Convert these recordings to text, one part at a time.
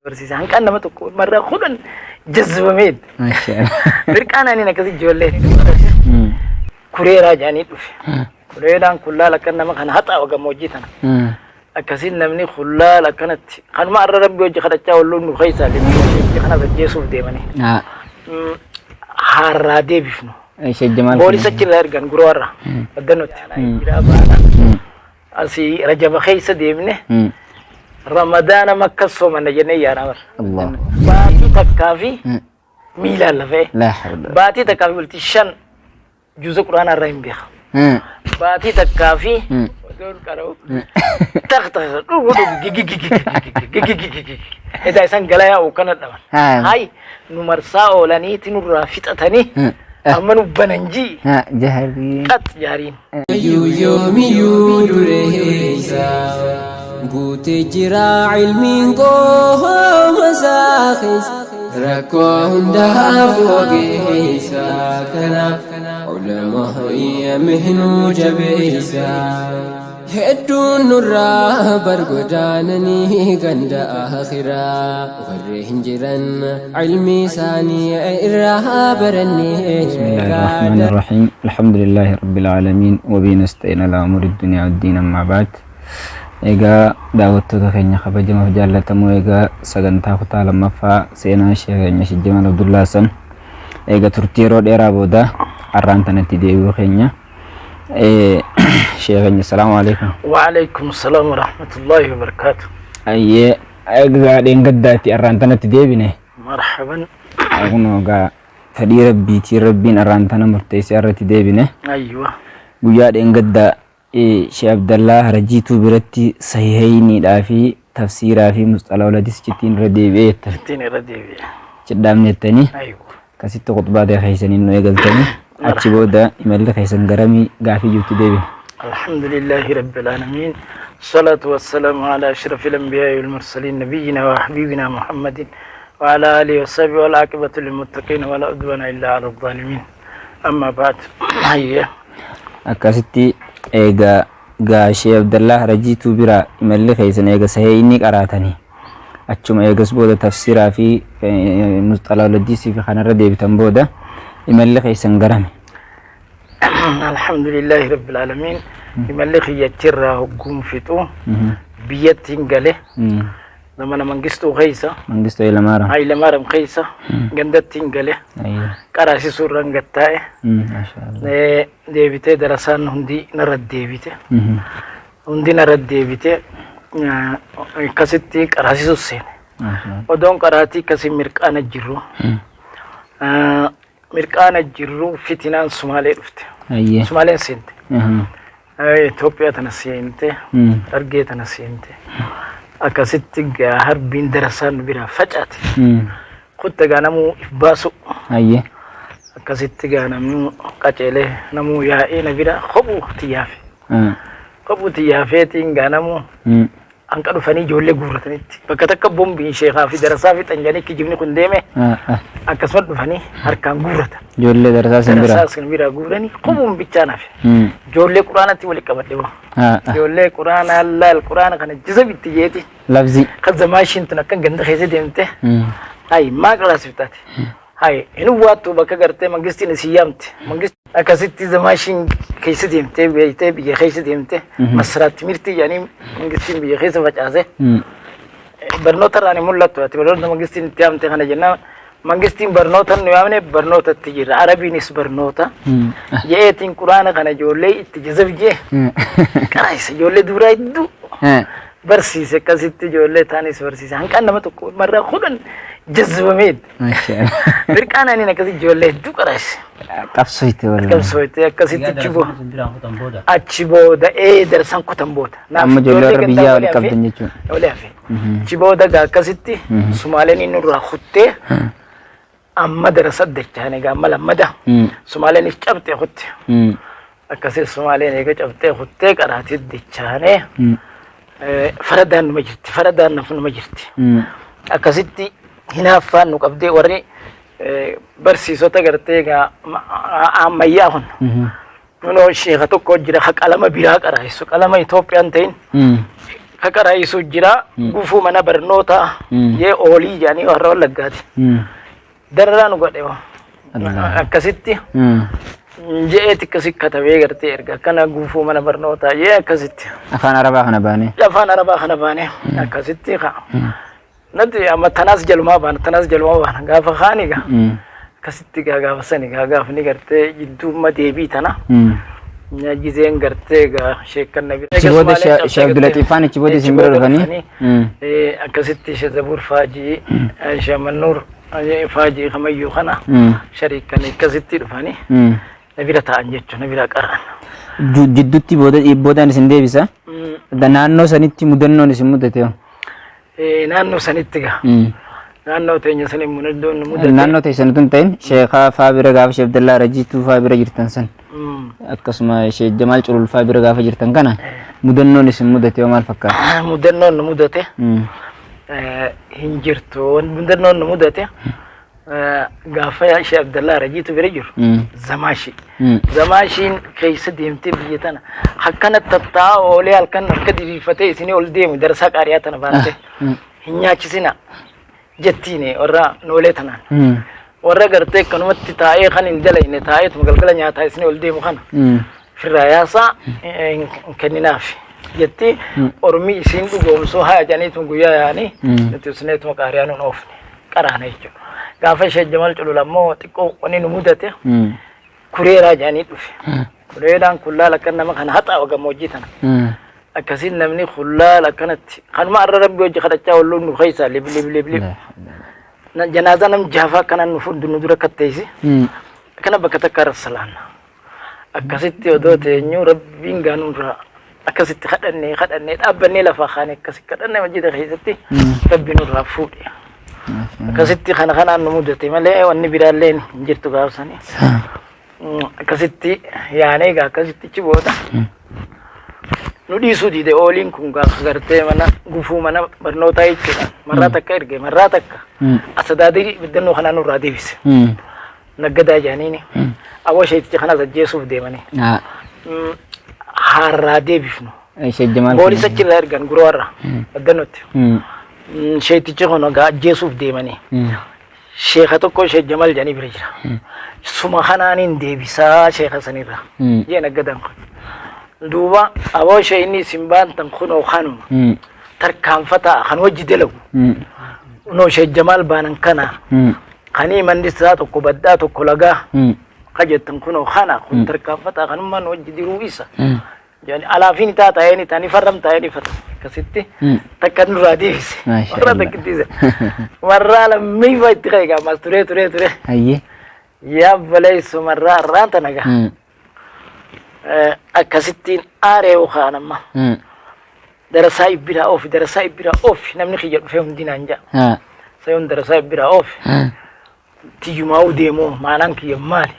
Barsiisa hanqaan nama tokko marraa 10 jazzabameet. Mirqaan ani akkasii ijoollee kureeraa jedhanii dhufe. Kureeraan kullaala akka nama kana haxaawa gammoojjii tana. Akkasiin namni kullaala akkanatti kanuma har'a rabbi hojii kadhachaa oolluun nu keessaa fi kana ajjeesuuf deemanii. Har'aa deebifnu. Boolis achirraa ergan guroorra baddannootti. Asii Rajaba keessa deemne Ramadaana makka soomanna jennee yaanaa bara. Allah. Baatii takkaa fi miilaan lafee. Laa hawla. Baatii takkaa fi bultii 5 juuza quraanaa irraa hin beeka. Baatii takkaa fi odoon qara'u tak tak dhugu dhugu gigi gigi gigi gigi gigi. Edaa isaan galaa yaa'u kana dhaban. Hayi nu marsaa oolaniiti nurraa fixatanii amma nu banan jii Jaharrii. qax jaariin. Yoomiyyuu dureessa guutee jira ilmiin qooma isaa keessa rakkoo hundaaf ogeessa kanaaf ulamaa mihnuu jabeessa hedduun nurraa bargodaananii ganda akhiraa warri hin jiran ilmii isaanii irraa barannee. بسم الله الرحمن الرحيم، الحمد لله رب العالمين، وبه نستعين على أمور الدنيا والدين، أما بعد. Egaa daawwattoota keenya kabajamaaf jaallatamoo, egaa sagantaa kutaa lammaffaa seenaa ishee keenya Sheekh Jamaal Abdullaa Hassan egaa turtii yeroo dheeraa booda har'aan tanatti deebi'uu keenya. Sheekh keenya, salaamu alaikum. وعليكم السلام ورحمة الله وبركاته. Ayyee, egaa dheengaddaatti har'aan tanatti deebine. مرحبا. Kun egaa fedhii rabbiitiin rabbiin har'aan tana murteessee irratti deebine. Guyyaa dheengaddaa Sheekh Abdallaa Harajiituu biratti sahihayniidhaa fi tafsiiraa fi musxalaa oladis jittiin irra deebi'ee jettan. Ittiin irra deebi'e. Cidhaamne jettanii akkasitti khutbaa ta'e keessaniin nu eegaltanii achi booda imalli keessan garamii gaafii jirtu deebine. الحمد لله رب العالمين، الصلاة والسلام على أشرف الأنبياء والمرسلين، نبينا وحبيبنا محمد وعلى آله وصحبه، والعاقبة للمتقين ولا عدوان إلا على الظالمين، أما بعد، هيا. Akkasitti eegaa gaa Sheekh Abdallaa Harajiituu bira imalli keessan eega sahihayni qaraatanii achuma eegas booda tafsiiraa fi musxalaa oladisii fi kanarra deebitan booda imalli keessan garame. الحمد لله رب العالمين. Imalli kiyyachirraa hogguun fixu biyyattiin gale zamana Mangistuu keessa. Mangistuu Hayilamaariyaam. Hayilamaariyaam keessa gandattiin gale qaraasisuu irraan gattaa'e. Maashaallah. Deebitee darasaan hundi narra deebite. Hundi narra deebite, akkasitti qaraasisuu seene. Maashaallah. Odoon qaraatii akkasii mirqaana jirru. Mirqaana jirru fitinaan Sumaalee dhufte. Sumaaleen seente. Itoophiyaa tana seente. Hargee tana seente. Akkasitti gaa harbiin darasaan nu biraa facaate. Kutta gaa namuu if baasu. Akkasitti gaa namni qaceelee namuu yaa'ee na bira kophuu tiyyaafe. Kophuu tiyyaafeetiin gaa namuu hanqa dhufanii ijoollee guurratanitti. Bakka takka bombiin sheekaa fi darasaa fixan jedhanii kijibni kun deeme akkasuma dhufanii harkaan guurratan. Ijoollee darasaa sin bira. Darasaa sin bira guuranii kophuun bichaan hafe. Ijoollee quraanatti walitti qabadhe boo. Ijoollee quraanaa laal quraana kana jisabitti jeeti. Labsii. Kan zamaashiin tun akkan ganda keessa deemte. Hayi maa qaraasiftaati. Hayi hin waattu bakka gartee mangistiin isin yaamte. Akkasitti zamaashiin keessa deemtee beektee biyya keessa deemte masaraatti mirtii jedhanii mangistiin biyya keessa facaase. Barnoota irraan hin mul'attu ati barnoota mangistiin itti yaamte kana jennaan, mangistiin barnoota nu yaamne barnootatti jirra, arabiinis barnoota je'eetiin quraana kana ijoollee itti jazab jee qaraayisa ijoollee duraa hedduu barsiise. Akkasitti ijoollee taanis barsiise hanqaan nama tokko marraa 10 jazzabameet. Mirqaan ani akkasi ijoollee hedduu qaraayise. Qabsooyte walaa. Qabsooyte akkasitti achi booda darsan kutan booda. Amma ijoollee warra biyyaa wali qabdan jechuudha. Walii hafe. Achi booda gaa akkasitti Sumaaleen inni irraa kuttee amma darasa dachaan egaa amma lammada Sumaaleenis cabxee kutte. Akkasii Sumaaleen eega cabxee kuttee qaraatii dachaanee faradaan numa jirti, faradaan numa jirti. Akkasitti hinaaffaan nu qabdee warri barsiisota gartee egaa ammayyaa kun. Nunoo sheeka tokko jira ka qalama biraa qaraa'isu, qalama Itoophiyaan ta'in. Ka qaraayisu jira gufuu mana barnootaa jee oolii jedhanii warra Wallaggaati. Dararaa nu godhe. Allah. Akkasitti je'eeti akkasi katabee gartee erga akkana gufuu mana barnootaa jee akkasitti. Afaan Arabaa kana baanee. Afaan Arabaa kana baanee akkasitti ka. Natti amma tanaas jalumaa baana, tanaas jalumaa baana gaafa kaani gaa. Akkasitti gaa gaafa sani gaa gaafni gartee jidduumma deebii tana. Gizeen gartee gaa sheekkan nabi. Achi booda Sheekh Abdulatiif faan achi booda isin bira dhufanii. Akkasitti Sheekh Zabuur Faajii, Sheekh Mannuur Faajii kamayyuu kana shariikan akkasitti dhufanii na bira taa'an jechuudha, na bira qara'an. Jidduutti booda boodaan isin deebisa. Naannoo sanitti mudannoon isin mudate hoo? Naannoo sanitti gaa. Naannoo teenya saniin mudannoon nu mudate. Naannoo teessan utuu hin ta'in sheekaa faa bira gaafa Sheekh Abdallaa Rajiituu faa bira jirtan san akkasuma Sheekh Jamaal Culul faa bira gaafa jirtan kana mudannoon isin mudate hoo maal fakkaata? Mudannoon nu mudate hin jirtu. Mudannoon nu mudate gaafa Sheekh Abdallaa Rajiitu bira jiru zamaashii. Zamaashiin keessa deemtee biyya tana akkana tattaa'aa oolee halkan harka diriirfatee isinii ol deemu darsaa qaariyaa tana baantee hin nyaachisina jettiini warra noolee tanaan. Warra gartee akkanumatti taa'ee kan hin dalayne taa'eetuma galgala nyaataa isinii ol deemu kana firraa yaasaa hin kenninaaf jetti ormi isiin dhugoomsuu haa jedhaniituma guyyaa yaa'anii nuti usneetuma qaariyaa nuun oofne qaraana jechuudha. Gaafa ishee Jamal Culul ammoo xiqqoo wanni nu mudate kureeraa jedhanii dhufe. Kureeraan kullaala akka nama kana haxaawa gammoojjii tana. Akkasiin namni kullaala akkanatti kanuma arra rabbi hojii kadhachaa oolluun nu keessaa lib lib lib lib. Janaazaa nam jaafaa akkanaan nu fuudhu nu dura katteessi. Akkana bakka takka irra salaanna. Akkasitti odoo teenyuu rabbiin gaanurraa akkasitti kadhannee kadhannee dhaabbannee lafaa kaane akkasi kadhannee masjida keessatti rabbi nurraa fuudhe. Akkasitti kana kanaan nu mudate malee wanni biraallee hin jirtu gaafsanii. Akkasitti yaanee egaa akkasitti achi booda nu dhiisuu dide ooliin kun gaafa gartee mana gufuu mana barnootaa jechuudha. Marraa takka erge marraa takka asadaadii biddannoo kanaa nurraa deebise. Naggadaa jedhaniini awwa sheeticha kanas ajjeesuuf deemanii. Harraa deebifnu. Sheekh Jamaal. Poolisa achirraa ergan guroorra baddannootti. Sheetichi kun egaa ajjeesuuf deemanii. Sheeka tokko Sheekh Jamal jedhanii bira jira. Suma kanaaniin deebisaa sheeka sanirra. Jee naggadaan kun. Duuba aboo ishee inni isin baantan kunoo kanuma. Tarkaanfataa kan wajji dalagu. Kunoo Sheekh Jamaal baanan kana. Kanii manni isaa tokko baddaa tokko lagaa. Ka jettan kunoo kana kun tarkaanfataa kanummaan wajji diruu isa. Jedhani alaafiin taa taa'ee ni ta'a ni farram taa'ee ni farram. Akkasitti takka nurraa deebise. Maasha Warra Allah. takkitti isa. Warraa lammiifa itti ka'e gaamaas turee turee turee. Hayyee. Yaa baleessu marraa har'aan tana gaa. Akkasittiin aaree kaan amma. Darasaa ibbiraa oofi, darasaa ibbiraa oofi, namni kiyya dhufee hundi naan ja'a. Sayoon darasaa ibbiraa oofi. Tiyyumaa'uu deemoo maanaan kiyya maali?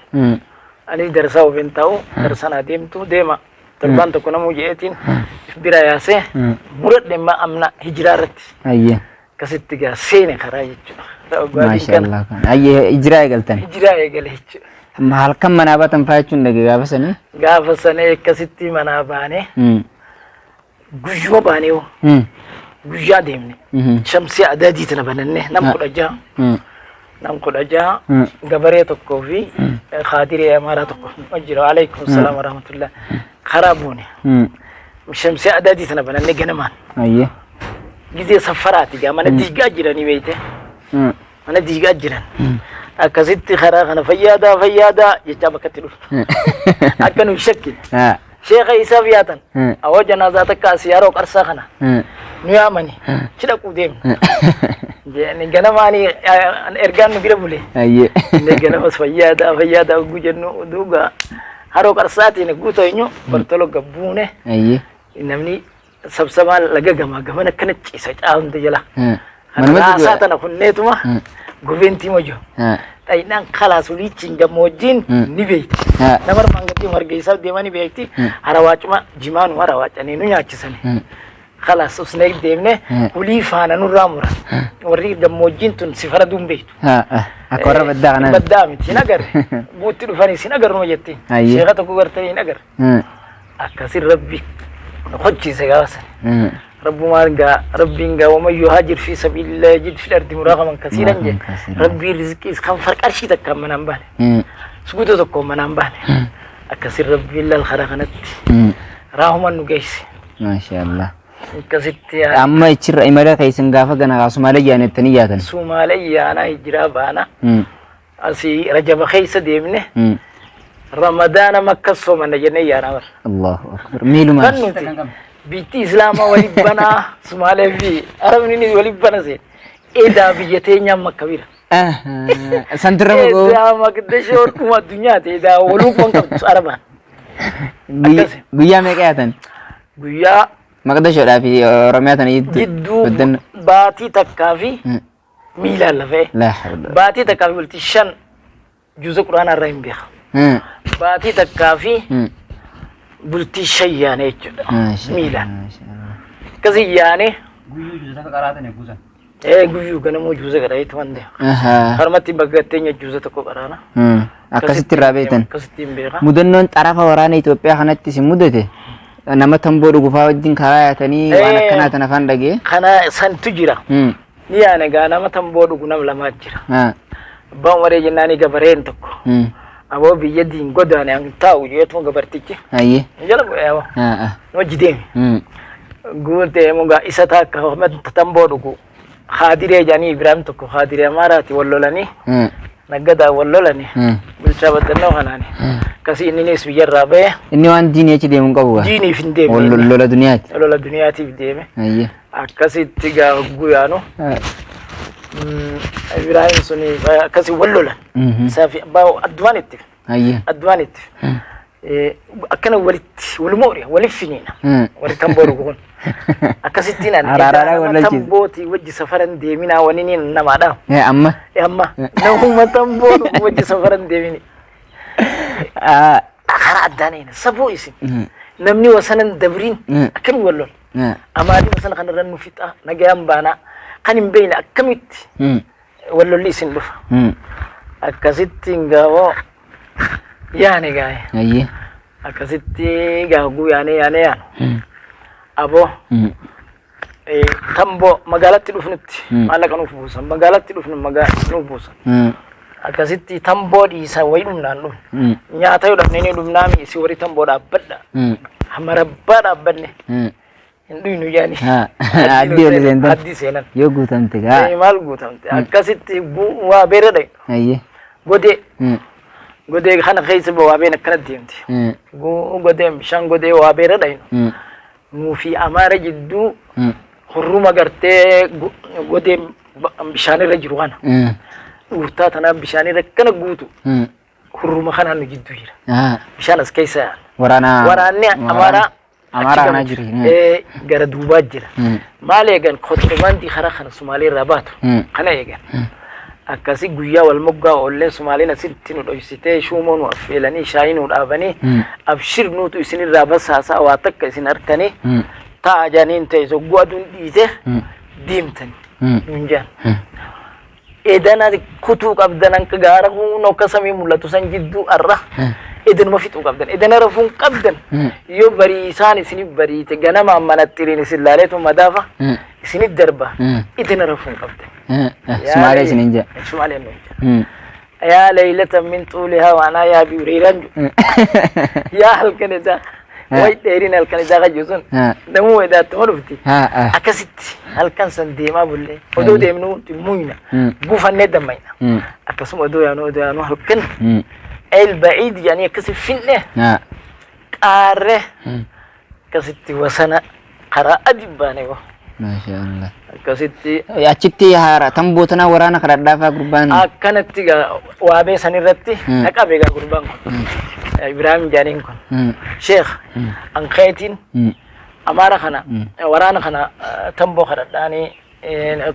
Anis darasaa ofiin taa'u darasaan adeemtu deema. Torbaan tokko namuu je'eetiin bira yaasee muradhe imma amna hijiraa irratti. Hayyee. Akkasitti gaa seene karaa jechuudha. Maasha Allah. Hayyee hijiraa eegaltan. Hijiraa eegale jechuudha. Amma halkan manaa baatan faa jechuun dhage gaafa sanii. Gaafa sana akkasitti manaa baanee guyyuma baanee hoo guyyaa deemne. Shamsii adaadii tana banannee nam 16 nam 16 gabaree tokkoo fi kaadiree amaaraa tokko jira. Alaikum salaam wa rahmatullah. Karaa buune. Shamsii adaadii tana banannee ganamaan. Hayyee. Gizee safaraati gaa mana diigaa jiranii beeyte. Mana diigaa jiran. Akkasitti karaa kana fayyaadaa fayyaadaa jechaa bakka itti dhufu. Akka nu hin shakkine. Sheekha isaaf yaatan. Awoo janaazaa takka asii yeroo qarsaa kana. Nu yaamani. Ci dhaquu deemna. Jedhani ganamaani ergaan nu bira bule. Hayyee. Inni ganamas fayyaadaa fayyaadaa ugguu jennu duuga haroo qarsaatiin guutuu eenyu bartolo gabbuune Hayyee. namni sabsabaan laga gamaa gamana akkana ciisa caa hunda jala. Manumatti Raasaa tana kunneetuma gobeentii mojo. Dhayinaan kalaas uliichiin gammoojjiin ni beekti. Nama armaan gadii hargeysaa deemaa ni beekti. Harawaacuma jimaanu harawaacanii nu nyaachisani. Kalaas usnee deemne ulii faana nurraa muran. Warri gammoojjiin tun si faraduun beektu. Akka warra baddaa kanaa. Baddaa miti hin agarre. Guutti dhufanis hin agarruma jettiin. Hayyee. Sheeka tokko gartanii hin agarre. Akkasin rabbi nu hojiise gaafa sana. Rabbumaan gaa rabbiin gaa waman yuhaajir fi sabiilillah yajid fil ardi muraagaman kasiiran je Muraagaman kasiiran. rabbiin rizqiis kan farqarshii takka manaan baane suguuta tokko manaan baane akkasin rabbiin lal karaa kanatti raahuman nu geesse Maasha Allah. akkasitti Amma achirra imala keessan gaafa gana Sumaalee jaanettanii yaatan. Sumaalee yaanaa hijiraa baana asii rajaba keessa deemne ramadaana makka soomanna jennee yaanaa bara. Allahu akbar. Miilumaan. Kan nuti biitti islaamaa wali banaa Sumaalee fi Arabni ni wali bana seen. Edaa biyya teenyaa makka bira. Santirra fagoo. Edaa maqdashoo dhuma addunyaati edaa waluu kan qabdu Arabaan. Akkasi. Guyyaa meeqa yaatan? Guyyaa Maqdashoodhaa fi Oromiyaa tana jidduu. jidduu Baddanna. baatii takkaa fi miilaan lafee. Laa hawla. Baatii takkaa fi bultii 5 juuza quraanaa irraa hin beeka. Baatii takkaa fi bultii 5 yaane jechuudha. Maasha Miilaan. Maasha Allah. Akkasii yaane Guyyuu juuza takka qaraatan eeguu san. ee guyyuu ganamoo juuza qaraa'eetu waan deema. Ahaa. Harmatti bakka gatteenya juuza tokko qaraana. Akkasitti irraa beektan. Akkasitti hin beeka. Mudannoon xarafa waraana Itoophiyaa kanatti isin mudate nama tamboo dhugufaa wajjin karaa yaatanii waan akkanaa tana afaan dhagee. Kana santu jira. Ni yaane gaa nama tamboo dhugu nam lamaa jira. Abbaan umaree jennaani gabareen tokko. Aboo biyya diin godaane an taa'u jeetuma gabartichi. Ayyee. Jala bu'ee aboo. Hojii deemi. Guuntee mugaa isa takka tamboo dhugu. Haadiree jedhanii Ibraahim tokko haadiree Amaaraati wal lolanii naggadaa wal lolanii bulchaa baddannoo kanaani. Akkasii inninis biyyarraa ba'e Inni waan diinii achi deemu hin qabu gaa. diiniif hin deemne. Wal inni. lola duniyaati. Lola duniyaatiif deeme. Ayyee. Akkasitti gaa guyyaanu Ibraahim suni akkasii wal lolan. Isaa fi abbaa addumaan itti Ayyee. addumaan itti. Akkana walitti waluma oolya waliif finiina. Warri tamboo dhugu kun. Akkasittiin ani Araaraadhaan wal nama lolchiisa. tambootii wajji safaran deeminaa wani ni namaadha. Amma. Amma namuma tamboo dhugu wajji safaran deemini. Karaa addaan eena saboo isin. Namni wasanan dabriin akkami wal lola. Amaadii wasana kanarra nu fixa nagayaan baanaa kan hin beekne akkamitti wal lolli isin dhufa. Akkasitti gaafoo yaane gaaye. Ayyee. Akkasitti gaaguu yaane yaane yaanu. Aboo tamboo magaalatti dhufnutti maallaqa nuuf buusan magaalatti dhufnu nuuf buusan. Akkasitti tamboo dhiisan wayii dhumnaan dhumne. Nyaata yoo dhabne ni dhumnaa mi si warri tamboo dhaabbadha. Hamma rabbaa dhaabbanne hin dhuynu jaani. Addii oli seentan. Addii seenan. Yoo guutamte gaa. Maal guutamte akkasitti waa beera dhayu. Ayyee. Godee godee kana keessa waa been akkana deemte. Godee bishaan godee waa beera dhaynu. Nuu fi Amaara jidduu hurruma gartee godee bishaanirra jiru kana. Dhuurtaa tanaan bishaanirra akkana guutu hurruma kanaan nu jidduu jira. Bishaan as keessa yaa'an. Waraana. Waraanni Amaaraa Amaaraa kanaa jiru. Gara duubaa jira. Maal eegan kontirbaandii karaa kana Sumaalee irraa baatu kana eegan. Akkasii guyyaa wal moggaa oollee Sumaaleen asitti nu dhoysitee shuumoo nu affeelanii shaayii nu dhaabanii abshir nuutu isinirraa basaasaa waa takka isin harkanii ta'a jedhaniin ta'e sogguu aduun dhiite deemtani nuun jedhan. Edana kutuu qabdan hanka gaara kun akka samii mul'atu san jidduu arra edanuma fixuu qabdan edana rafuun qabdan yoo bariisaan isinif bariite ganamaan manaxxiriin isin laaleetu madaafa isinit darba edana rafuun qabdan. Sumaalee isiniin jedha. Sumaaleen nuun jedha. Yaa leeylatan min xuulihaa waanaa yaa biuriiraan jedhu. Yaa halkan edaa way dheerin halkan edaa kan jiru sun namuu edaatti ma dhufti. Akkasitti halkan san deemaa bullee odoo deemnuu muyna gufannee dammayna. Akkasuma odoo yaanuu odoo yaanuu halkan el ba'iid jedhanii akkasi finne qaarree akkasitti wasana karaa adii baane boo. Maasha Allah. Akkasitti Achitti haara tamboo tanaa waraana kadhadhaafaa gurbaan. Akkanatti gaa waabee san irratti na qabe gaa gurbaan kun. Ibraahim jaaniin kun. Sheekh ankeetiin Amaara kana waraana kana tamboo kadhadhaanii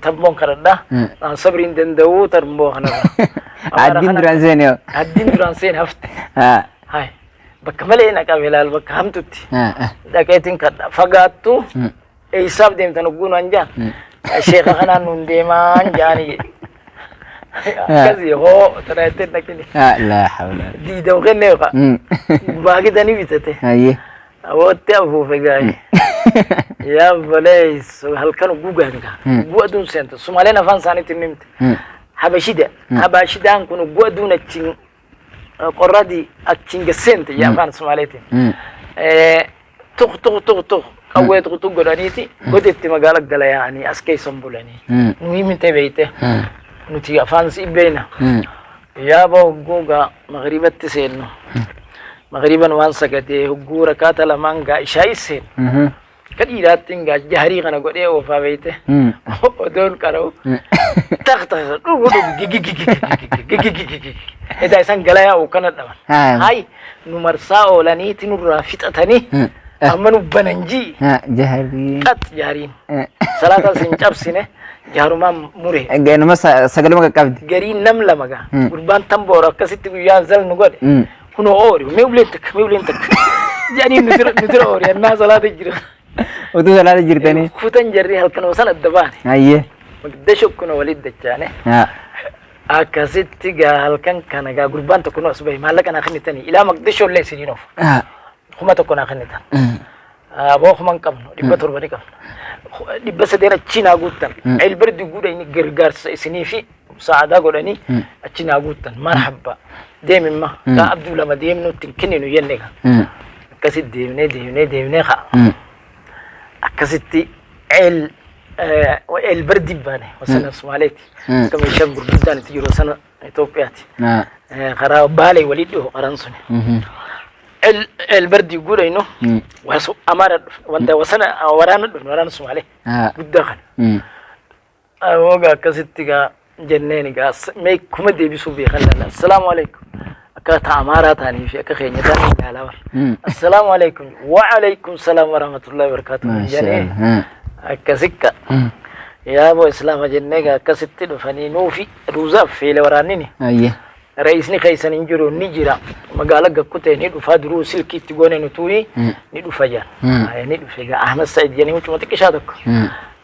tamboon kadhadhaa. An sabriin danda'uu tamboo kana. Addiin duraan seene hoo. Addiin duraan seene hafte. Hai. Bakka malee na qabe laal bakka hamtutti. Dhaqeetiin kadha fagaattu eessaaf deemtan ogguun waan jaan. Sheekha kanaan nuun deemaan jaanii jedhe. Akkasii hoo tana jettee dhaqini. Laa hawla. Diidam kennee yookaan baagidanii bitate. Ayyee. Abootti afuufe gaayi. Yaa obboleessu halkan ugguu gaanga. Ugguu aduun seente. Sumaaleen afaan isaaniitti hin himte. Habashida. Habashidaan kun ugguu aduun achiin qorradii achiin gasseente yaa afaan Sumaaleetiin. Tuq tuq tuq tuq qawwee tuq tuq godhaniiti godetti magaala gala yaa'anii as keessan bulanii. Nu himte beeyte. Nuti afaan si beeyna. Yaaba hogguu gaa magriibatti seennu. Magriiban waan sagadee hogguu rakaata lamaan gaa ishaa'ii seennu. Ka dhiiraattiin gaa jaharii kana godhee oofaa beeyte. Odoon qara'u. Tak tak dhugu dhugu gigigigigigigigigigigi. Edaa isaan gala yaa'u kana dhaban. Hayi nu marsaa oolaniiti nurraa fixatanii amma nu banan jii. Jaharii. Qax jahariin. Salaata sin cabsine jaharumaan mure. Ganama sagaluma qaqqabdi. Garii nam lama gaa. Gurbaan tamboora akkasitti guyyaan zal nu godhe. Kunoo oori mee uleen takka mee uleen takka. Jedhanii nu dura oori annaa salaata jira. Utuu salaata jirtanii. Kutan jarri halkan san adda baane. Ayyee. Maqdasho kuna walitti dachaane. Akkasitti gaa halkan kana gaa gurbaan tokko nu as bahe maallaqa naa kennitanii ilaa Maqdashoo illee isiniin oofa. 1000 naa kennitan. Aboo kuma hin qabnu 700 ni qabna. 300 achii naa guuttan. Elbardi guudhanii gargaarsa isinii fi sa'aadaa godhanii achi naa guuttan. Marhabba. Deemimma. Gaa abduu lama deemnutti hin kenninu jenne gaa. Akkasitti deemnee deemnee deemnee kaa. Akkasitti eel elbardi baane wasana Somaaleeti. Akka meeshaan gurguddaan itti jiru wasana Itoophiyaati. Karaa Baalee walii dhiyoo karaan suni. Elbardi guudhaynu wasu Amaara dhufe wanta wasana waraana dhufne waraana Somaalee guddaa kana. Woga akkasitti gaa jenneen gaa mee kuma deebisuu beekan lalla. Assalaamu alaikum. Akka ta Amaaraa ta'anii fi akka keenya ta'anii ilaalaa bara. Assalaamu alaikum. Wa alaikum salaam wa rahmatullahi wa barakatuh. Jedhee akkasikka. Yaaboo Islaama jennee gaa akkasitti dhufanii nuufi ruuzaaf feele waraannini. Ayyee. Raisni keessan hin jiru ni jira. Magaala gakkutee ni dhufaa duruu silkii itti goone nutuuni ni dhufa jaan. Ni dhufe gaa Ahmad Said jedhanii mucuma xiqqishaa tokko.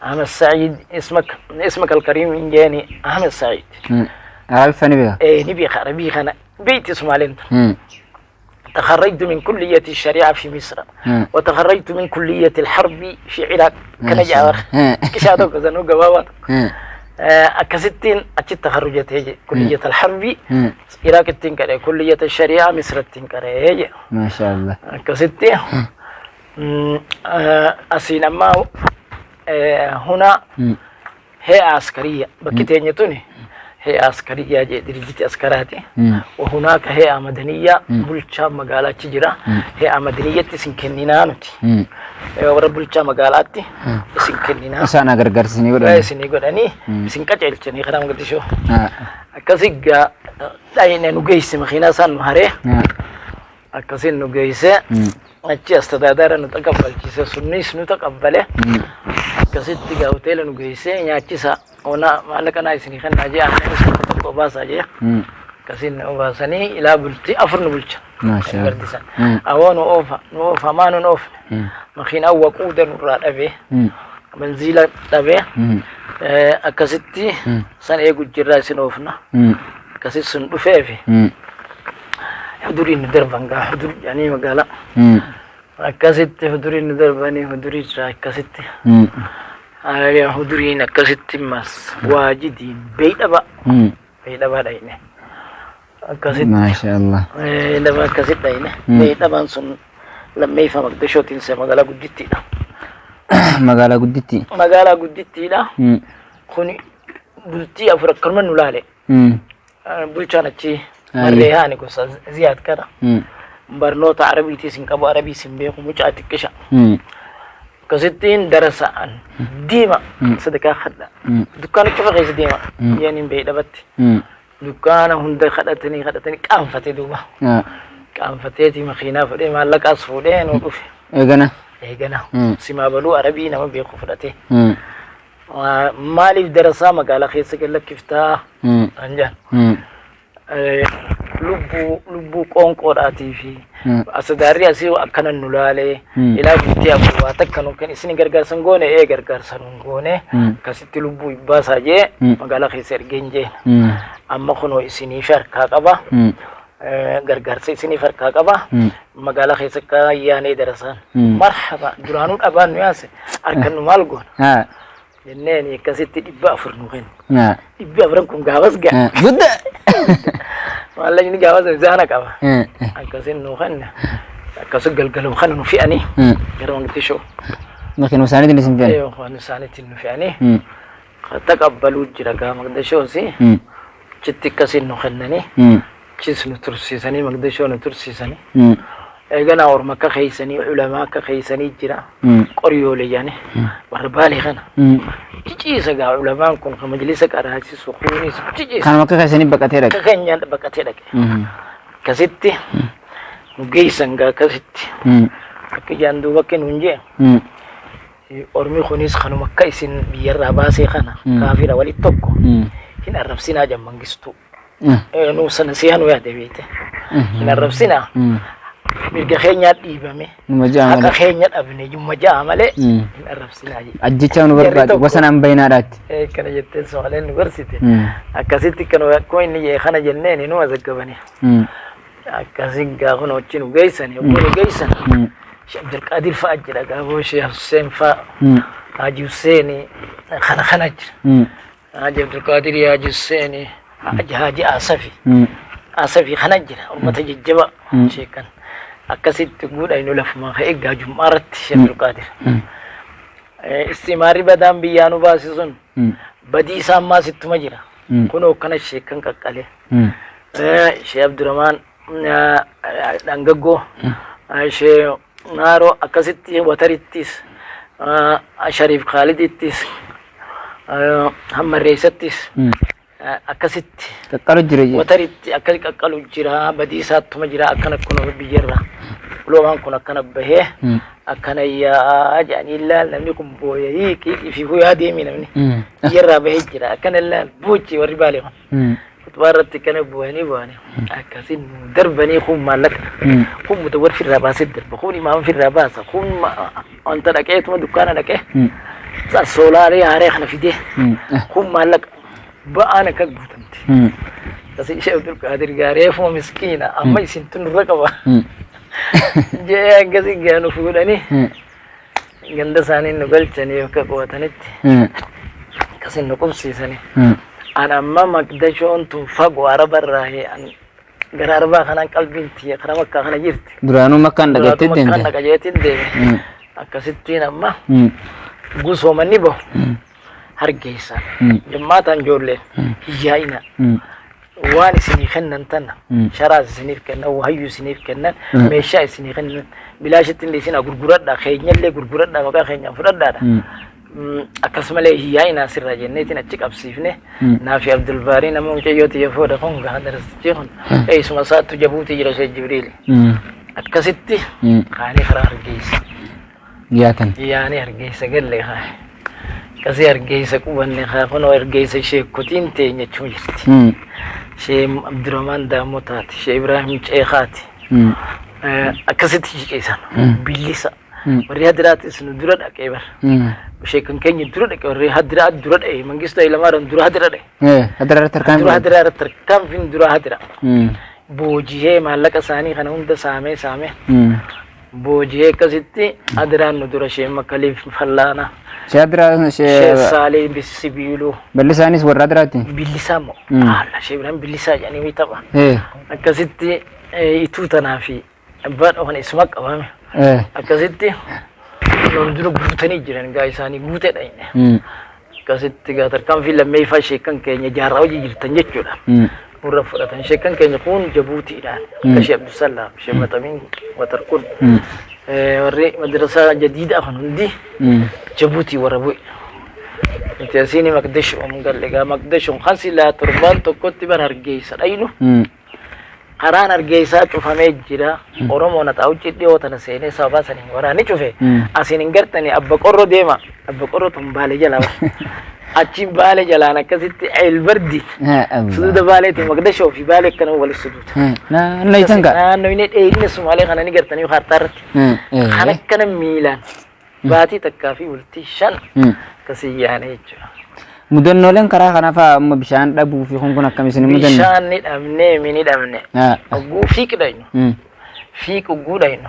Ahmad Said ismaka ismaka alkariim hin jeeni Ahmad Said. Arabiffaa ni beeka. Eh ni beeka Arabii kana beekti Sumaaleen tun. تخرجت من كلية الشريعة في مصر وتخرجت من كلية الحرب في العراق كان جاور كشاتو كزنو قبابات akkasittiin achi takharrujatee jedhe kulliyat alharbi Iraaqittiin qaree kulliyat shari'aa Misrattiin qaree jedhe. Maasha Allah. Akkasitti asiin amma huna he'a askariyya bakki teenya tuni he'a askariyyaa jedhe dirijiti askaraati. Wahunaaka he'a madaniyyaa bulchaa magaalaa achi jira. He'a madaniyyatti isin kenninaa nuti. Warra bulchaa magaalaatti isin kenninaa. Isaan gargaarsa isinii godhan. Isinii godhanii isin qajeelchanii karaa Mogadishoo. Akkasii gaa dhayine nu geesse makiinaa isaan nu haree akkasiin nu geesse achi astadaadaara nu taqabbalchiise sunnis nu taqabbale akkasitti gaa hoteela nu geesse nyaachisa ona maallaqa naa isinii kennaa jee aannan isin tokko obaasaa jee akkasiin nu obaasanii ilaa bultii 4 nu bulcha. Maasha Allah. Gardisan. Awoo nu oofa nu oofa maa nun oofne makiinaa waquuda nurraa dhabee manziila dhabee akkasitti san eegu jirraa isin oofna akkasitti sun dhufeefi huduriin nu darban gaa hudur jedhanii magaalaa akkasitti huduriin nu darbanii hudurii jira akkasitti huduriin akkasitti mas waajidiin beeydhaba beeydhabaa dhayne akkasitti Maasha Allah. beeydhaba akkasitti dhayne beeydhabaan sun lammeeyfa Maqdishootiin se magaalaa guddittiidha. Magaalaa gudditti. Magaalaa guddittiidha. Kuni bultii 4 akkanuma nu laale. Bulchaan achi marree haani gosa Ziyaad kana. Barnoota Arabiitiis hin qabu Arabiis hin beeku mucaa xiqqisha. Akkasittiin darasa'an deema sadakaa kadha. Dukkaana cufa keessa deema. Yaaniin beeydhabatti. Dukkaana hunda kadhatanii kadhatanii qaanfatee duuba. Qaanfateeti makiinaa fudhee maallaqaas fuudhee nu dhufe. Eegana. Eegana. Simaa baluu Arabii nama beeku fudhatee. Maaliif darasaa magaalaa keessa gallakkiftaa? Anjaan. Lubbuu lubbuu qoonqoodhaatii fi asadaarri asii akkana nu laalee ilaa bultii 4 waa takka nu kan isin gargaarsan goone ee gargaarsa nu goone akkasitti lubbuu ibbaasaa jee magaalaa keessa ergeen jeen. Amma kunoo isinii fi harkaa qaba. Gargaarsa isiniif harkaa qaba. Magaalaa keessa akka yaanee darasaan. Marhaba duraanuu dhabaan nu yaase harkannu maal goona jenneen akkasitti 400 nu kennu. 400 kun gaafas ga'a. Guddaa. Maallaqni gaafas mizaana qaba. Akkasiin nu kenne. Akkasuma galgaluma kana nu fe'anii gara Mogadishoo. Makiinuma isaaniitiin isin fe'an. Waan isaaniitiin nu fe'anii taqabbaluu jira gaa Mogadishoos. Achitti akkasiin nu kennanii. Achis nu tursiisanii Mogadishoo nu tursiisanii. Eeganaa orma akka keeysanii ulamaa akka keeysanii jira. Qoryoolee yaani warra Baalee kana. Ciciisa gaa ulamaan kun kan majlisa qaraasisu kunis ciciisa. Kanuma akka keessanii baqatee dhaqe. Akka keenyaan baqatee dhaqe. Akkasitti nu geessan gaa akkasitti. Akka ijaan duuba akka nuun jee. Ormi kunis kanuma akka isin biyyarraa baasee kana kaafira walitti tokko hin arrabsinaa jan Mangistuu. Nuu sana siyaa nu yaade beekte. Hin arrabsinaa. Mirga keenyaa dhiibame. Numa ja'a Haqa malee. keenya dhabne jumma ja'a malee hin arrabsinaa jedhe. Ajjechaa nu Jarri barbaade tokko. wasanaan bayinaadhaatti. Kana jettee Somaaleen nu gorsite. Akkasitti kan akkuma inni jee kana jenneen nu mazaggabani. Akkasi gaafa nu achi nu geessan yogguu nu geessan. Sheekh Abdulqaadir fa'a jira gaafa Sheekh Hussein fa'a. Haji Hussein kana kana jira. Haji Abdulqaadir Haji Hussein Haji Asafi. Asafi kana jira uummata jajjaba sheekan. Akkasitti guudha inni lafuma ka'ee gaa jum'aa irratti Sheekh Abdulqaadir. Istimaarri badaan biyyaa nu baase sun badii isaa ammaas ittuma jira. Kunoo akkana sheekan qaqqalee. Sheekh Abdurrahmaan dhangaggoo Sheekh Naaroo akkasitti Watarittis Shariif Khaalidittis Hammarreessattis akkasitti Qaqqalu jira jee. Wataritti akkasi qaqqalu jira badii isaattuma jira akkana kun biyyarra uloomaan kun akkana bahee akkana yaa jedhanii ilaal namni kun booya hiiqii fi huyaa deemi namni biyyarraa bahee jira akkana ilaal boochi warri Baalee kun Kutubaa irratti akkana bu'anii bu'anii akkasiin darbanii kun maallaqa kun mutawwar firraa baasee darba kun imaama firraa baasa kun wanta dhaqeetuma dukkaana dhaqee soolaarii haaree kana fidee kun maallaqa ba'aan akka guutamte. Akkasii ishee Abdulqaadir gaareefuma miskiina amma isin tun nurra qaba. Jee akkasii gaanu fuudhanii ganda isaanii nu galchanii akka qo'atanitti akkasiin nu qubsiisanii. An amma Maqdashoon tun fagoo Araba irraa an gara Arabaa kanaan qalbiin tiyya karaa Makkaa kana jirti. Duraanuu Makkaan dhaqattee Duraanuu Makkaan deemte. dhaqa jeetiin deeme. Akkasittiin amma gusoomanni bahu hargeessaan. Jimmaataan ijoolleen hiyyaa'ina. Waan isinii kennan tana sharaas isiniif kennan, wahayyuu isiniif kennan, meeshaa isinii kennan bilaashitti illee isin gurguradhaa, keenyallee gurguradhaa, maqaa keenyaan fudhadhaadha. Akkasumallee hiyyaa'inaa sirraa jenneetiin achi qabsiifne naafi Abdulbaarii nama mucayyoo tiyya fuudha kun gaha darastichi kun eessuma isaattu jabuutii jira Sheekh Jibriili. Akkasitti kaanii karaa Hargeysa. Yaatan. Yaani Hargeysa galle haa. Akkasii Hargeysa qubanne haa kunoo Hargeysa sheekkotiin teenya achuma jirti. Shee Abdurrahmaan Daamotaati, Shee Ibrahim Ceekaati. Akkasitti ciqisan. Billisa. Warri Hadiraatis nu dura dhaqee bar. Sheekan keenya dura dhaqe warri Hadiraa dura dhaqe Mangistuu Hayilamaariyaam dura Hadira dhaqe. Hadira irratti harkaan Dura Hadiraa irratti tarkaanfiin dura Hadira. Boojihee maallaqa isaanii kana hunda saamee saamee. Boojihee akkasitti Hadiraan nu dura isheen Makkaliif Fallaana. Shee Hadiraa Shee shee Saalee Sibiiluu. Bal'isaanis warra Hadiraati. Billisaa moo? Haala ishee biraan billisaa jedhanii wayii tapha. Akkasitti ituu tanaa fi abbaa dhofan isuma qabame. Akkasitti loon dura guutanii jiran gaa isaanii guuteedha inni. Akkasitti gaa tarkaanfii lammeeffaa sheekkan keenya jaarraa hojii jirtan jechuudha. Nurra fudhatan sheekkan keenya kun Jabuutiidhaan. Akka Sheekh Abdusalaam, Sheekh Maxamiin Watar kun. Warri madrasaa jadiidaa kun hundi Jabuutii warra bu'e. Nuti asiin Maqdishoon galle gaa Maqdishoon kan silaa torbaan tokkotti bara Hargeysa dhaynu. Karaan Hargeysaa cufamee jira. Oromoo na xaawucci dhiyoo tana seenee sababaa saniin waraanni cufe. Asiin hin gartanii abba qorro deema. Abba qorro tun Baale jalaa. Achiin Baale jalaan akkasitti Eelbardi. Suduuda Baaleetiin Maqdashoo fi Baalee akkana wal suduuda. Naannoo isan kaa. Naannoo inni dheerina Sumaalee kana ni gartanii kaartaa irratti. Kan akkana miilaan baatii takkaa fi bultii 5 akkasii yaane jechuudha. Mudannooleen karaa kana fa'aa amma bishaan dhabuu fi kun kun akkam isin hin mudanne? Bishaan ni dhabnee mi ni dhabne. Haa. Ogguu fiiq dhaynu. Mm. Fiiq ogguu dhaynu.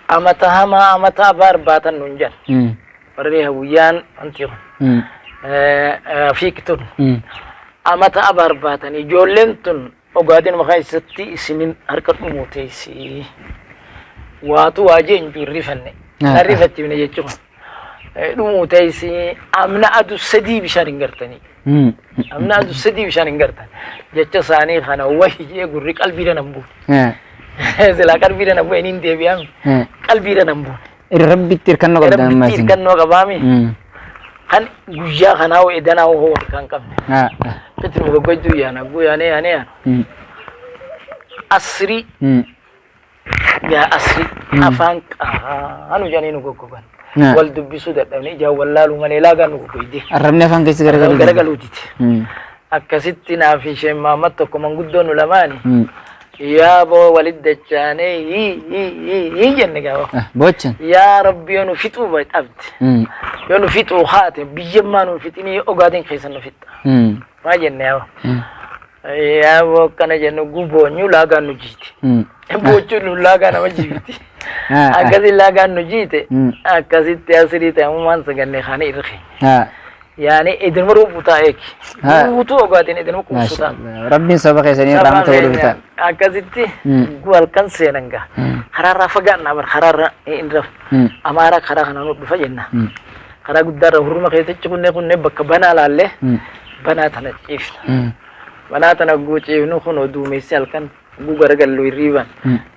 Amata hamaa amata abaar baatan nuun jedhan. Mm. Warri hawwiyyaan wanti kun. Mm. Fiiq tun. Mm. Amata abaar baatan ijoolleen tun Ogaadeen maqaa isatti isinin harka dhumuu teessi. Waatu waa jeen jiru rifanne. Na rifachiifne jechuun. Dhumuu teessi amna adu sadii bishaan hin gartanii. Amna adu sadii bishaan hin gartan. Jecha isaanii kana wahi jee gurri qalbiidha nan buune. Silaa qalbiidha nan buune hin deebi'ame. Qalbiidha nan buune. Rabbitti hirkannoo qabdan amma Rabbitti isin. hirkannoo qabaami. Kan guyyaa kanaa hoo edanaa hoo harkaa hin qabne. Itti nu goggoituu yaana guu yaanee yaanee yaana. Asrii yaa asrii afaan qaanu jedhanii nu goggogan. Wal dubbisuu dadhabne ijaan wallaaluu malee laagaan nu goggoyde. Arrabni afaan keessa garagaluu. Garagaluu dide. Akkasitti naaf isheen maamad tokko manguddoon nu lamaani. Yaa boo walit dachaanee hii hii hii hii jenne gaafa. Boochan. Yaa Rabbi yoo nu fixuu dhabde. Yoo nu fixuu haate biyyammaa nu fixinii ogaatiin keessa nu fixxa. Maa jenne yaa Yaa boo akkana jennu guboonyu laagaan nu jiite. Boochuun nu laagaa nama jiibiti. Akkasi laagaan nu jiite. Akkasitti asirii ta'e ammumaan saganne kaanii irra keenya. Yaani idinuma ruubu ta'a eegi. Guutuu ogaatiin idinuma quubsu ta'a. Rabbiin saba keessanii irraa rahmata godhuuf ta'a. Akkasitti halkan seenan gaa. Karaarraa fagaannaa bar karaarra hin rafu. Amaaraa karaa kana nu dhufa jenna. Karaa guddaarra hurruma keessatti kunnee kunnee bakka banaa laallee banaa tana ciifna. Banaa tana guu ciifnu kun duumessi halkan guu garagallu hirriiban.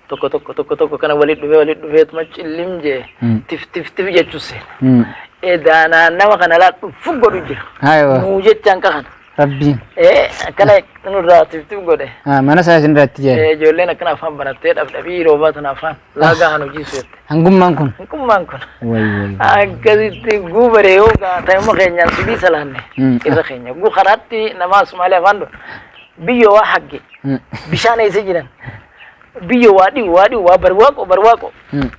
Tokko tokko tokko tokko kana walitti dhufee walitti dhufeetuma cillim jee tif tif tif jechuu seena. Edaa naannawa kana laa dhufu godhu jira. Haaywa. Nuu jechaan ka kana. Rabbiin. Ee akkana nurraa tif tif godhe. Mana isaa isin irratti jee. Ee ijoolleen akkana afaan banattee dhabdhabii roobaa tana afaan laagaa kan hojii suutte. Hangummaan kun. Hangummaan kun. Way way. Akkasitti guubaree yoo ta'e keenyaan subii salaanne irra keenya. Guu karaatti namaa Sumaalee afaan dura. Biyyoo waa hagge. Bishaan eessa jiran? Biyyoo waa dhibu waa dhibu waa barwaaqo barwaaqo.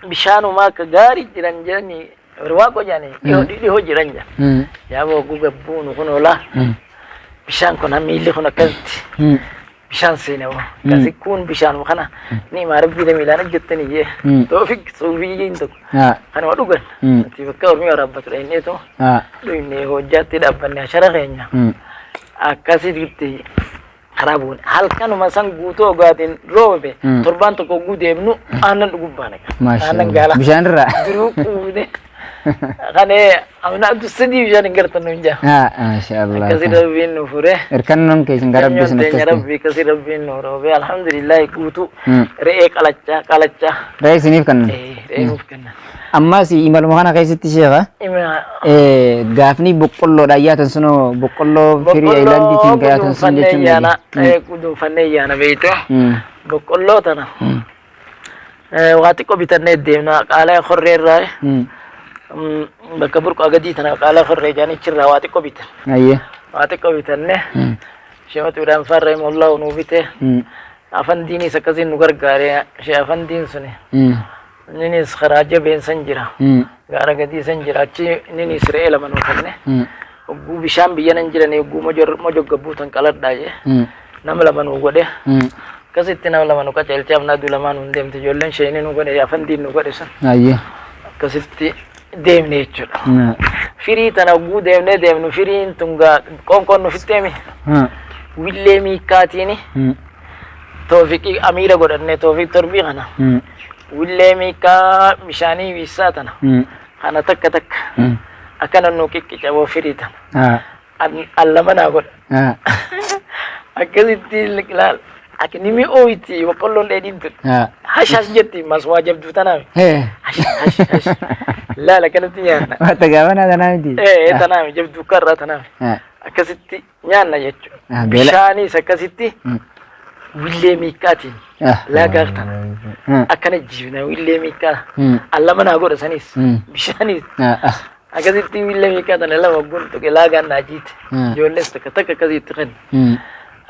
Bishaanumaa akka gaarii jiran jedhanii barwaaqo jedhanii dhihoo dhihoo jiran jedhan. Yaaboo guga buunu kun olaa. Bishaan kun miilli kun akkasitti bishaan seene hoo. Akkasi kun bishaanuma kana ni himaa rabbii miilaan hojjettanii jee. Toofik suufiyyiin tokko kanuma dhugan. Ati bakka ormii waraabbatu dhayinneetu dhuyne hojjaatti dhaabbanne ashara keenya. Akkasitti karaa buune. Halkanuma san guutuu ogaatiin roobe torbaan tokko oguu deemnu aannan dhuguu baane. Aannan gaalaa. Bishaan irraa. Duruu quufne. Kanee amna abdu sadii bishaan hin gartan nuun jaa. Maasha Allah. Akkasi rabbiin nu fure. Hirkannoon keessan gara rabbii isin Teenya akkas ta'e. rabbii akkasi rabbiin nu roobe alhamdulillah guutuu re'ee qalachaa qalachaa. Re'ee isiniif kennan. Re'ee nuuf kennan. Ammas imaluma kana keessatti sheekha Ima gaafni boqqolloodhaan yaatan sunoo boqqolloo firii ayilaandiitiin kan yaatan sun guduunfannee jechuun yaana guduunfannee yaana beekte boqqolloo tana waa xiqqoo bitannee deemna qaalaa horree irraa bakka burqaa gadii tana qaalaa horree jaanichirraa waa xiqqoo bitan Ayyee. waa xiqqoo bitanne sheematu midhaan farra mollaa nuu bite afandiinis akkasiin nu gargaare shee afandiin suni inninis karaa jabeen san jira gaara gadii san jira achi inninis re'ee lama nuu kenne hogguu bishaan biyya nan jiranii hogguu mojogga buutan qaladhaa jee nama lama nuu godhe akkasitti nama lama nu qaceelchee amna aduu lamaa nuun deemte ijoolleen sheeni nu godhe afandiin nu godhe sun Ayyee. akkasitti deemne jechuudha. Firii tana hogguu deemnee deemnu firiin tun gaa qoonqoon nu fixxeemi willee miikkaatiini toofiqii amiira godhanne toofiq torbii kana willee miikkaa bishaanii wiissaa tana kana takka takka akkana nu qiqqicaboo firii tana an lama naa godha akkasitti ilaal akka nimi ooyti boqqolloon dheedhiin tun hash hash jetti maswaa jabduu tanaami hash hash hash laal akkanatti nyaanna Wata gaafanaa tanaa miti. ee tanaami jabduu karraa tanaami akkasitti nyaanna jechuudha Beela. bishaanis akkasitti willee miikkaatiin laagaa tana akkana jiibna willee miikkaa an lama naa godha sanis bishaanis akkasitti willee miikkaa tana lama gun tuqe laagaan naa jiite ijoollees takka takka akkasitti kenna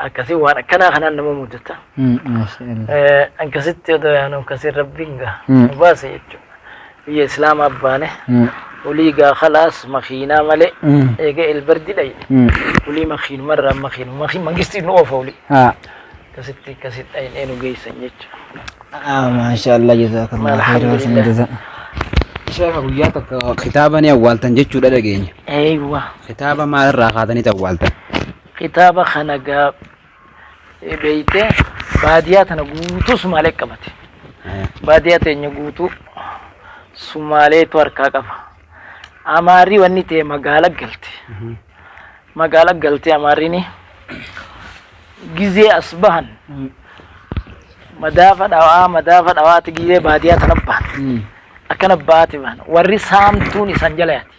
akkasii waan akkanaa kanaan nama mudata akkasitti odoo yaanu akkasii rabbiin gaa nu baase jechuudha. Biyya Islaamaa baane. Olii gaa khalaas makiinaa malee eega elbardi dhayne. Olii makiinumarraa makiinuma mangistiin nu oofa olii. Akkasitti akkasitti dhaynee nu geessan jechuudha. Maasha Allah, jazakallah khairan Alhamdulillah. jaza. Sheekha, guyyaa tokko kitaaba ni awwaaltan jechuudha dhageenya. Eeywa. Kitaaba maalirraa kaatanii awwaaltan? Kitaaba kana gaa beeytee baadiyyaa tana guutuu Sumaalee qabate. Baadiyyaa teenya guutuu Sumaaleetu harkaa qaba. Amaarri wanni ta'e magaala galte. Magaala galte amaarrini gizee as bahan madaafa dhawaa madaafa dhawaati gizee baadiyyaa tana bahan. Akkana baate bahan. Warri saamtuun isaan jala yaati.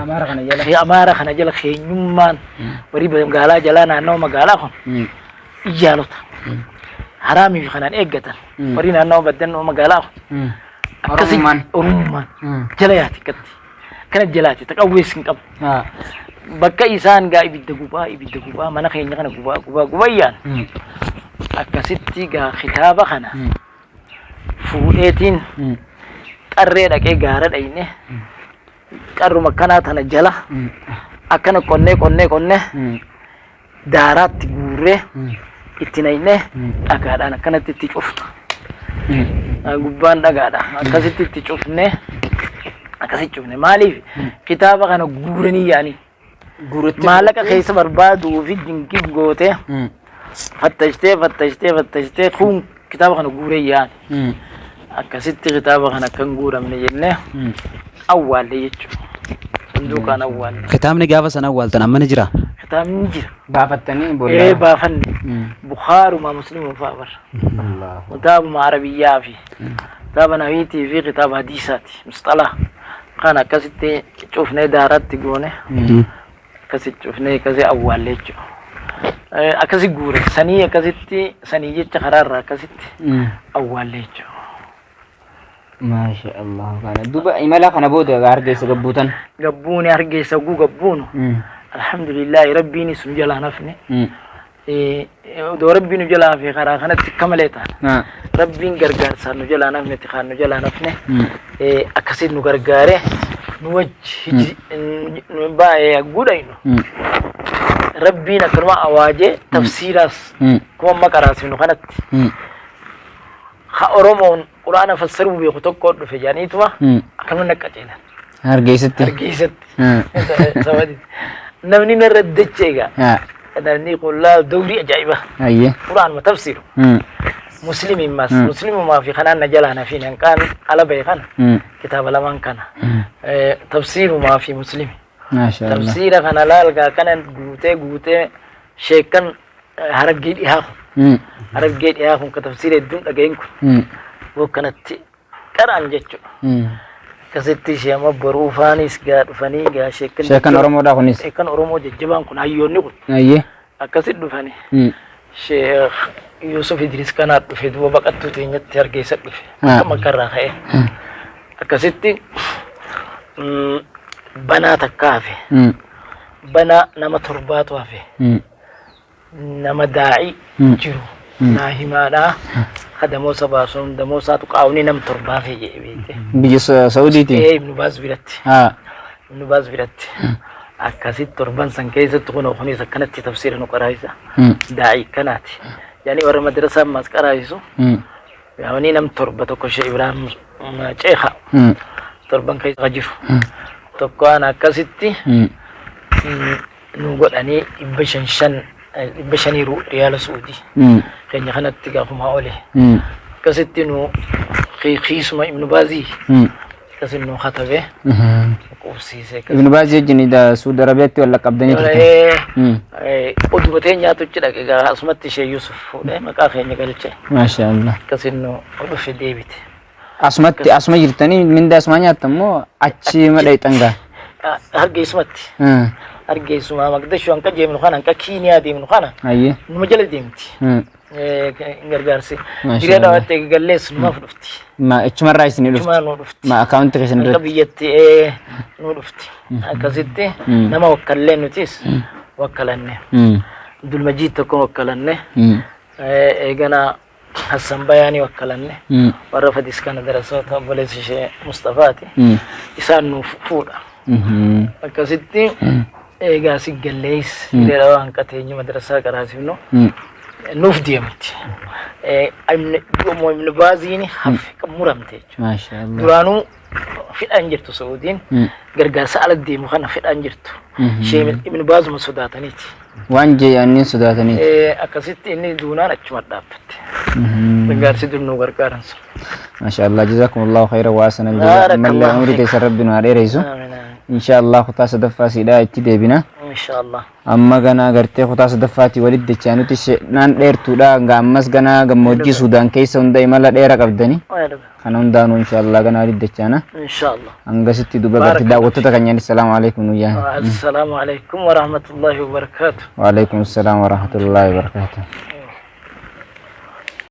Amaara kana jala. Amaara kana jala keenyummaan warri magaalaa jalaa naannawa magaalaa kun iyyaalota. Haraamii fi kanaan eeggatan. Warri naannawa baddannoo magaalaa kun. Akkasi Oromummaan. Oromummaan jala yaati akkatti. Akkana jalaati taqawwees hin qabu. Bakka isaan gaa ibidda gubaa ibidda gubaa mana keenya kana gubaa gubaa gubayyaan akkasitti gaa kitaaba kana fuudheetiin qarree dhaqee gaara dhayne, qarruma akkanaa tana jala akkana qonnee qonnee qonnee daaraatti guurree itti naqnee dhagaadhaan akkanatti itti cufna. Gubbaan dhagaadha. Akkasitti itti cufnee, akkasitti cufne. Maaliif kitaaba kana guuranii yaa'anii maallaqa keessa barbaaduu fi dinqii gootee fattashtee fattashtee fattashtee kun kitaaba kana guuree yaa'an. Akkasitti kitaaba kana akka hin guuramne jennee awwaalle jechuudha. Sanduuqaan awwaalle. Kitaabni gaafa sana awwaaltan amma ni jira? Kitaabni ni jira. Baafattanii Ee. boolla. Baafanne. Bukhaarumaa Musliima fa'a bara. Kitaabuma Arabiyyaa fi kitaaba Nawiitii fi kitaaba Hadiisaati. Musxalaa. Kan akkasitti cufnee daaratti goone, akkasitti cufnee akkasii awwaalle jechuudha. Akkasi guure sanii akkasitti sanii jecha karaarraa akkasitti awwaalle jechuudha. Maasha Allah. Kana duuba imala kana booda Hargeysa gabbuutan. Gabbuuni Hargeysa guu gabbuunu. Alhamdulillahi, Rabbiinis nu jalaa nafne. Odoo Rabbiin nu jalaa hafe karaa kanatti akka malee taana. Rabbiin gargaarsaan nu jalaa nafne, tikaan nu jalaa nafne. Akkasitti nu gargaare, nu wajji nu baay'ee guudhaynu. Rabbiin akkanuma awaajee tafsiiraas kuma amma qaraasifnu kanatti. Ha Oromoon Quraana fassaruu beeku tokko dhufe jedhaniituma akkanuma naqqaceelan. Hargeysatti. Hargeysatti. Sabadi. Namni narra dacha egaa. Namni kun laal dawrii ajaa'iba. Quraanuma tafsiru. Muslimiin mas muslimumaa fi kanaan na jalaa nafiin hanqaan ala bahe kana kitaaba lamaan kana tafsirumaa fi muslimi. Maasha Allah. Tafsiira kana laalgaa kana guutee guutee sheekkan Harargee dhihaa kun, Harargee dhihaa kun ka tafsiira hedduun dhagahin kun kanatti qara'an jechuudha. Akkasitti ishee amma boruu faanis gaa dhufanii gaa sheekkan. Sheekkan Oromoodhaa kunis. Sheekkan Oromoo jajjabaan kun, hayyoonni kun akkasitti dhufanii. Sheekh Yusuf Idris kanaa dhufe, duuba baqattuu teenyatti Hargeysa dhufe. Akka makkarraa ka'e. Akkasitti banaa takka hafe. Banaa nama torbaatu hafe. Nama daa'ii jiru naa himaadhaa. Ka damoosa baasuun damoosaatu qaawni nam torbaa hafe jedhe beekte. Biyya Saudiiti. Ee, Ibnu Baaz biratti. Ibnu Baaz biratti. Akkasitti torban san keessatti kun kunis akkanatti tafsiira nu qaraayisa. Daa'ii kanaati. Yaani warra madrasaa ammaas qaraayisu. Yaani nam torba, tokko Sheekh Ibrahim Ceekha. Torban keessa jiru. Tokko ana akkasitti nu godhanii 500 shan 500 riyaala Suudii. Keenya kanatti gaafumaa ole. Akkasitti nu kiisuma Ibnu Baazii akkasitti nu katabee qubsiise. Ibnu Baazii wajjin Suudi Arabiyaatti wal qabdanii turtan. Oduma teenyaatu achi dhaqe gaa, asumatti ishee Yusuf fuudhee maqaa keenya galche. Maasha Allah. Akkasiin nu dhufe deebite. Asumatti asuma jirtanii mindaa asumaa nyaattan moo achi madhayxan gaa? Hargeessumatti. Hargeessumaa Maqdashuu hanqa deemnu kana, hanqa Kiiniyaa deemnu kana numa jala deemti. Gargaarsi. Maasha Diree Allah. Dhawaatti gallees numaaf dhufti. Ma achumarraa isinii dhufti? Achumaa nu dhufti. Ma akaawuntii keessan Hanqa irratti? biyyatti nu dhufti. Akkasitti nama wakkallee nutis wakkalanne. Abdulmajiid tokko wakkalanne. Eegana Hassan Bayaanii wakkalanne. Warra Fadis kana darasoota obboleessa ishee Mustafaati. Isaan nuuf fuudha. Akkasitti eegaa si gallees hiriira waan qateenyu madrasaa qaraasifnu nuuf deemti. Ibn Baaziin hafe muramte jechuudha. Maasha Allah. Duraanuu fidhaan jirtu Sa'uudiin gargaarsa ala deemu kana fidhaan jirtu. Ishee Ibn Baazuma sodaataniiti. Waan jee'aniin sodaataniiti. Akkasitti inni duunaan achuma dhaabbatte. Gargaarsi dur nu gargaaran sun. Maasha Allah. Jazakumullahu khayran wa ahsanal jazaa. Baarakallahu Ammallee umrii fiik. teessan Rabbi nu haa dheereysu. Amiin amiin. Insha Allah kutaa sadaffaa siidhaa itti deebina. Inshallah. Amma ganaa gartee kutaa sadaffaatii walitti dachaa nuti seenaan dheertuudha. Hanga ammas ganaa gammoojjii Suudaan keessa hunda imala dheera qabdani. Kana hundaanuu insha Allah ganaa walitti dachaana. Inshallah. Hangasitti duba gartee daawwattoota keenyaan assalaamu alaikum nu yaa. Assalaamu alaikum wa rahmatullahi wa barakaatuh. Wa alaikum assalam wa rahmatullahi wa barakatuh.